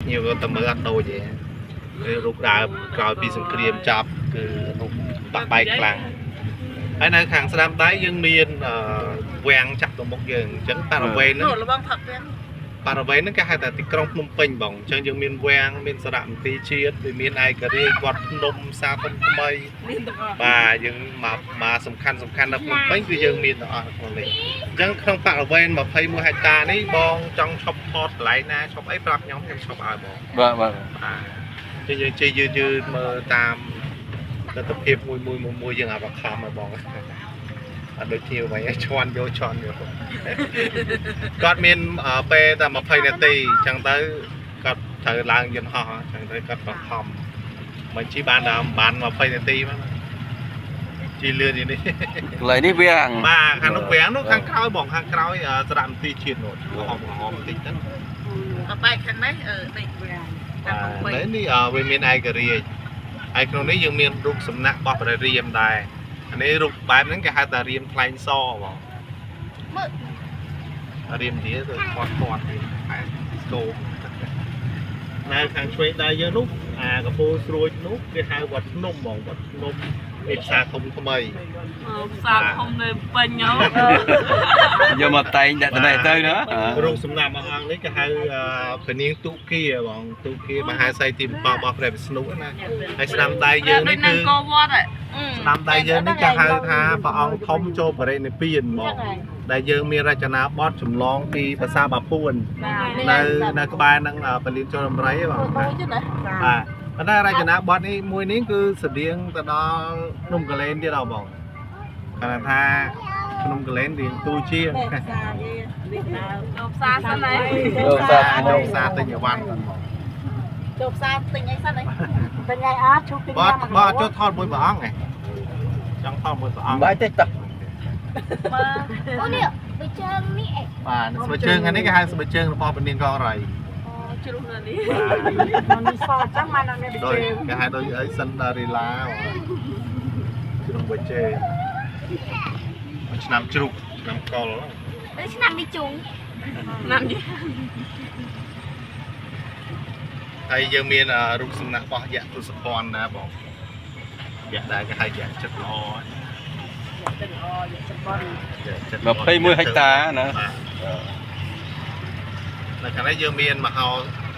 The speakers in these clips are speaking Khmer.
ញៀវក៏តែមើលអត់ដូចទេគឺរូបដើមក្រោយពីសង្គ្រាមចប់គឺរូបបាក់បែកខ្លាំងហើយនៅខាងស្ដាំដៃយើងមានវាំងចាក់ទៅមុខយើងអញ្ចឹងបរិវេណហ្នឹង លបងផឹកវាំង បរិវេណហ្នឹងគេហៅថាទីក្រុងភ្នំពេញបងអញ្ចឹងយើងមានវាំងមានសារមន្ទីរជាតិវាមានឯករាជ្យវត្តភ្នំផ្សារធំថ្មី មានទាំងអស់ បាទយើងមកមកសំខាន់សំខាន់នៅភ្នំពេញគឺយើងមានទាំងអស់ក្នុងនេះអញ្ចឹងក្នុងបរិវេណ21ហិកតានេះបងចង់ឈប់ថតកន្លែងណាឈប់អីប្រាប់ខ្ញុំខ្ញុំឈប់ឲ្យបង បាទបាទ បាទអញ្ចឹងយើងជិះយឺតយឺតមើលតាមទស្សនភាពមួយមួយមួយមួយយើងអាបខំឲ្យបងអត់ដូចជាអ្វីជន់យកជន់យកគាត់មានពេលតែ20នាទីអញ្ចឹងទៅគាត់ត្រូវឡើងយន្តហោះអញ្ចឹងទៅគាត់ក៏ខំមិនជិះបានដល់បាន20នាទីមកជិះលឿនជាងនេះ កន្លែងនេះវាំង បាទខាងនោះវាំងនោះខាងក្រោយបងខាងក្រោយសារមន្ទីរជាតិនោះក្រហមក្រហមបន្តិចទៅ អបែកខាងនេះអឺនេះវាំង បាទនេះវាមានឯករាជ្យហើយក្នុងនេះយើងមានរូបសំណាករបស់ព្រះរាមដែរអានេះរូបបែបហ្នឹងគេហៅថារាមថ្លែងសបង មើល រាមនេះទៅធាត់ធាត់ទៀតបែបស្គមនៅខាងឆ្វេងដៃយើងនោះអាកពូលស្រួចនោះគេហៅវត្តភ្នំបងវត្តភ្នំមានផ្សារធំថ្មី ផ្សារធំនៅពេញហ៎ យកមកតែងដាក់ទៅទៅណា រូបសំណាកមួយអង្គនេះគេហៅព្រះនាងទុគាបងទុគាមហាសីទី7របស់ព្រះវិស្ណុណាហើយស្ដាំដៃយើងនេះគឺ កវត្ត ស្ដាំដៃយើងនេះគេហៅថាព្រះអង្គធំចូលបរិនិព្វានបងដែលយើងមានរចនាបថចម្លងពីភាសាបាពួននៅនៅក្បែរនឹងពលានចូលដំរីបងបាទប៉ុន្តែរចនាបថនេះមួយនេះគឺស្តៀងទៅដល់ភ្នំកលែនទៀតអបងគាត់ថាភ្នំកលែនរៀងទូជាង ចូលផ្សារសិនហើយ ចូលផ្សារ ចូលផ្សារទិញអីវ៉ាន់សិនបង ចូលផ្សារទិញអីសិនហើយ ទិញអីអត់ឈូកទិញ បាទបាទចូលថតមួយព្រះអង្គហ៎ចង់ថតមួយព្រះអង្គ បាយទេតោះ អូនេះស្បែកជើងនេះអី បាទស្បែកជើងអានេះគេហៅស្បែកជើងរបស់ពនាងកងរៃ ជ្រុះនៅនេះ នេះសចឹងបានអត់មាន ដូចគេហៅដូចអីសិនដារីឡាជ្រុះបច្ចេឆ្នាំជ្រុកឆ្នាំកុល ឆ្នាំមីជុង ឆ្នាំនេះ ហើយយើងមានរូបសំណាករបស់យក្សទសភ័ណ្ឌណាបងយក្សដែរគេហៅយក្សចិត្តល្អ ចិត្តល្អយក្សចិត្តប៉ុន 21ហិកតាណា នៅខាងនេះយើងមានមហោ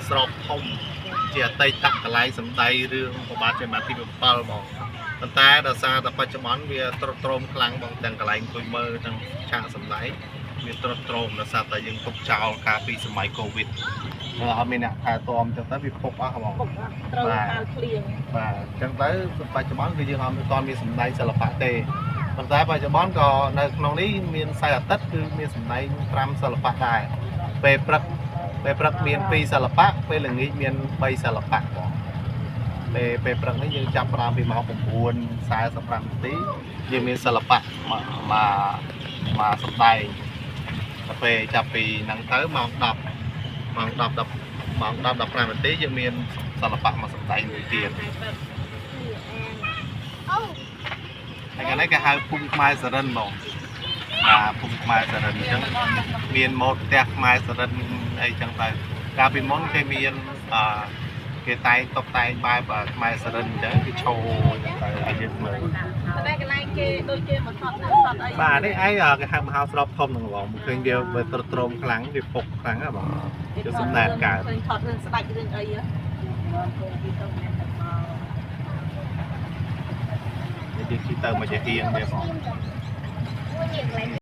ស្រពធំជាអតីតកន្លែងសម្ដែងរឿងប្របាទជាទី7បងប៉ុន្តែដោយសារតែបច្ចុប្បន្នវាទ្រុឌទ្រោមខ្លាំងបងទាំងកន្លែងអង្គុយមើលទាំងឆាកសម្ដែងវាទ្រុឌទ្រោមដោយសារតែយើងទុកចោលកាលពីសម័យកូវីដមើលអត់មានអ្នកថែទាំអញ្ចឹងទៅវាពុកអស់បង ត្រូវហៅឃ្លៀង បាទអញ្ចឹងទៅបច្ចុប្បន្នគឺយើងអត់ទាន់មានសម្ដែងសិល្បៈទេប៉ុន្តែបច្ចុប្បន្នក៏នៅក្នុងនេះមានខ្សែអាទិត្យគឺមានសម្ដែង5សិល្បៈដែរពេលព្រឹកពេលព្រឹកមាន2សិល្បៈពេលល្ងាចមាន3សិល្បៈបងពេលពេលព្រឹកនេះយើងចាប់ផ្ដើមពីម៉ោង9:45នាទីយើងមានសិល្បៈមកមកសម្ដែងដល់ពេលចាប់ពីហ្នឹងទៅម៉ោង10ម៉ោង10 10ម៉ោង10 15នាទីយើងមានសិល្បៈមកសម្ដែងមួយទៀតហើយកាលនេះគេហៅភូមិខ្មែរសរិនបងបាទភូមិខ្មែរសរិនអញ្ចឹងមានម៉ូដផ្ទះខ្មែរសរិនអីចឹងទៅកាលពីមុនគេមានអឺគេតែងតុបតែងបែបខ្មែរសរិនអញ្ចឹងគេឈោចឹងទៅឲ្យយើងមើល តែកន្លែងគេដូចគេមកថតថតអី បាទនេះឯងគេហៅមហោស្រពធំហ្នឹងបងឃើញវាវាទ្រុឌទ្រោមខ្លាំងវាពុកខ្លាំងហ៎បងយកសំណែនកើត ឃើញថតរឿងស្ដាច់រឿងអីហ៎ នេះយើងជិះទៅមកជាហៀងទេបង